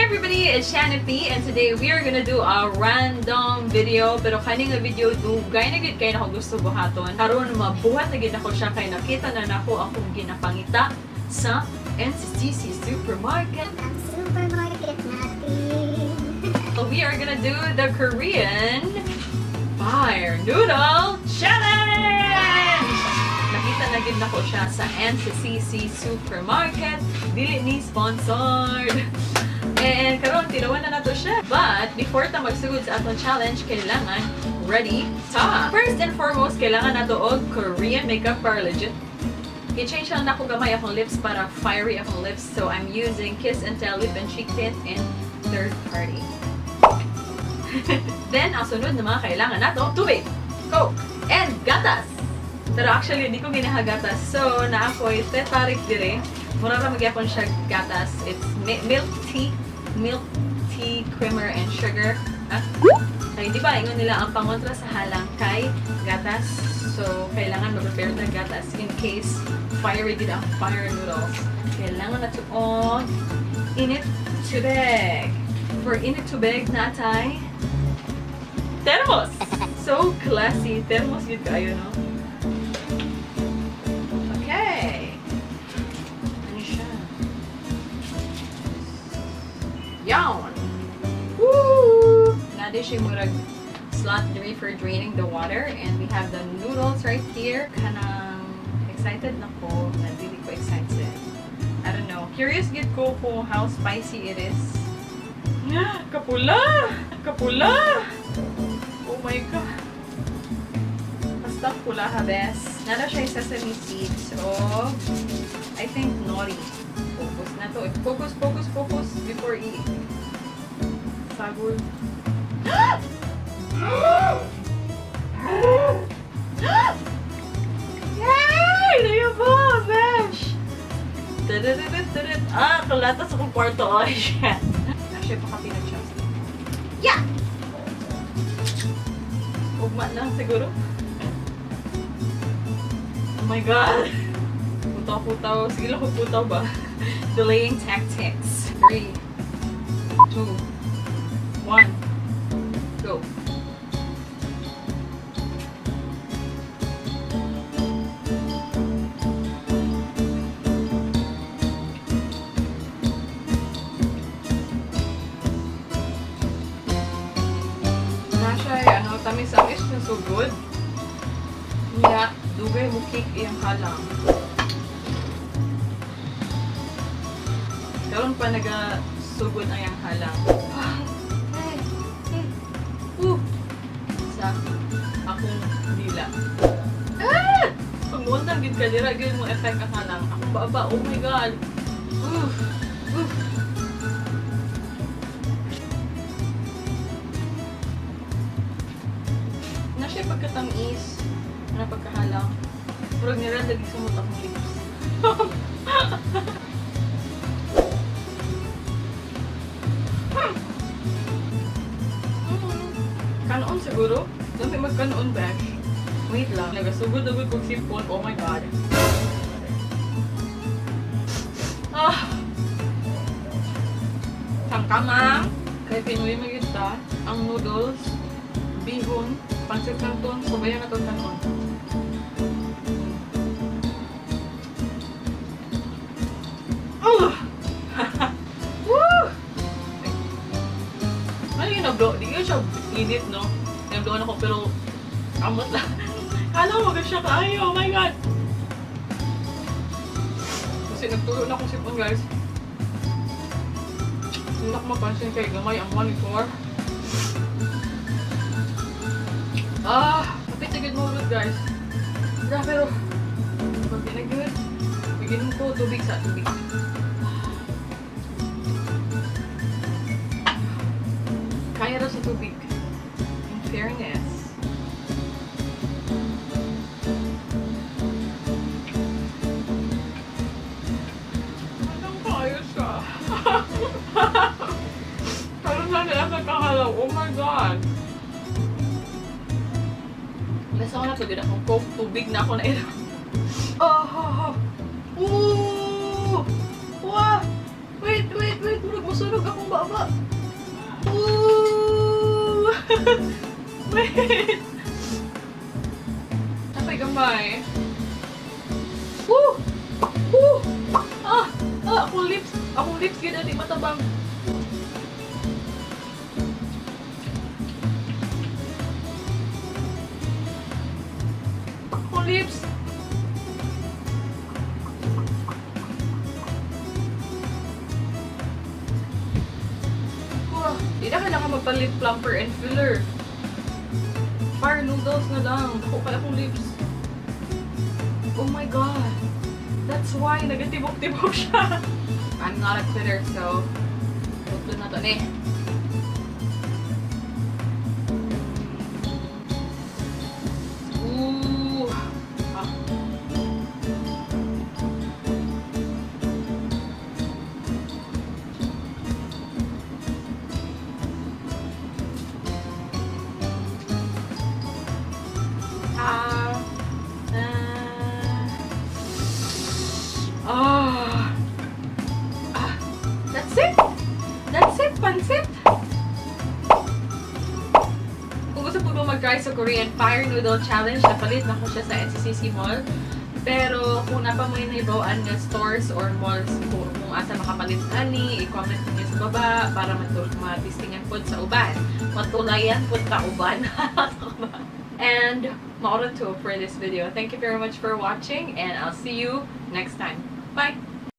Everybody, it's Shannon P and today we are gonna do a random video, pero kani nga video dugay na gid kay nako gusto buhaton. Karon mabuhat na gid nako siya kay nakita na nako akong ginapangita sa NCCC Supermarket. Ang supermarket natin. We are gonna do the Korean Fire Noodle Challenge! Nakita na gid nako siya sa NCCC Supermarket. Dili ni sponsored. And karon tilawan na nato siya. But before ta magsugod sa atong challenge, kailangan ready ta. First and foremost, kailangan nato og Korean makeup para legit. I-change lang nako gamay akong lips para fiery akong lips. So I'm using Kiss and Tell Lip and Cheek Tint in Third Party. Then, ang sunod na mga kailangan nato, tubig, Coke, and gatas. Pero actually, hindi ko ginahagatas. So, naa ko'y teh tarik dire. Mura ra magyapon siya gatas. It's milk tea, creamer, and sugar. Ah? Kaya di ba, ingon nila ang pangontra sa halang kay gatas. So, kailangan mag-prepare ng gatas in case fiery gid ang fire noodles. Kailangan na to og init tubig. For init tubig natay thermos! So classy. Thermos gid kaayo, no? Okay. Ano siya? Yawn! Woo! Naa siya murag slot 3 for draining the water. And we have the noodles right here. Kanang excited na ko. Na dili ko excited. I don't know. Curious gid ko kung how spicy it is. Kapula! Kapula! Oh my God. Basta pula ha, bes. Naa na siya yung sesame seeds. So, I think nori. Focus na to. Focus, focus, focus before eat. Sagol. Yay! Nayabo, besh! Tudududududud. Ah, kalata sa kong kwarto. Oh, shit. Actually, baka pinag-chopstick. Yeah! Ugma na siguro. Oh my God! Putaw-putaw. Sige lang kung putaw ba? Delaying tactics. Three, two, one, go. Na siya, ano, tamis-tamis na so good. Nga, dugay mo kick iyang halang. Karon pa nagasugod ang iyang halang. Ah, hey, hey. Sa akong dila. Ah! Pag muundang gid ka dira, gyud mo effect ang halang. Akong baba, oh my God. Oof. Oof. Na siya pagkatamis, na pagkahalang. Murag nira lagi sumot akong lips. Kanoon siguro? Dami magkanoon, besh. Wait lang. Nagasugod-ugod kong sipon. Oh my God. Ah! Tangkamang! Kay Pinoy magita, ang noodles, bihon, pancit canton, sabayan na itong kanon. Oh! Woo! Ano yung nablo? Di yun siya init, no? Nabloan ako pero amot lang. Kala mo siya kaayo. Oh my God! Kasi nagtulo na akong sipon, guys. Hindi na ako mapansin kay gamay ang monitor. Ah! Kapit na good mo guys. Gra, pero pag pinag-good, bigyan ko tubig sa tubig. Kaya raw sa tubig. In fairness. Anong kaya siya? Karon lang nila nagkakalaw. Oh my God! Basta ako na tubig akong Coke, tubig na ako na ito. Oh, oh, oh. Ooh! Wah! Wait, wait, wait. Murag mo. Musunog akong baba. Ooh! Wait! Napay gamay. Woo! Woo! Ah! Ah! Akong lips! Akong lips yun di matabang. Akong lips! Wah, di na kailangan magpalit plumper and filler. Fire noodles na lang. Ako kaya akong lips. Oh my God. That's why nagatibok-tibok siya. I'm not a quitter, so luto na to ni. Ooh. Ah. Ah. Ah. Ah. Ah. That's it. That's it, pansit. Kung gusto po mo mag-try sa Korean Fire Noodle Challenge, napalit na ko siya sa NCCC Mall. Pero kung naa pa moy nahibaw-an nga stores or malls kung asa makapalit ani, i-comment niyo sa baba para matistingan pod sa uban. Matulayan pod ta uban. And mao to for this video. Thank you very much for watching and I'll see you next time. Bye!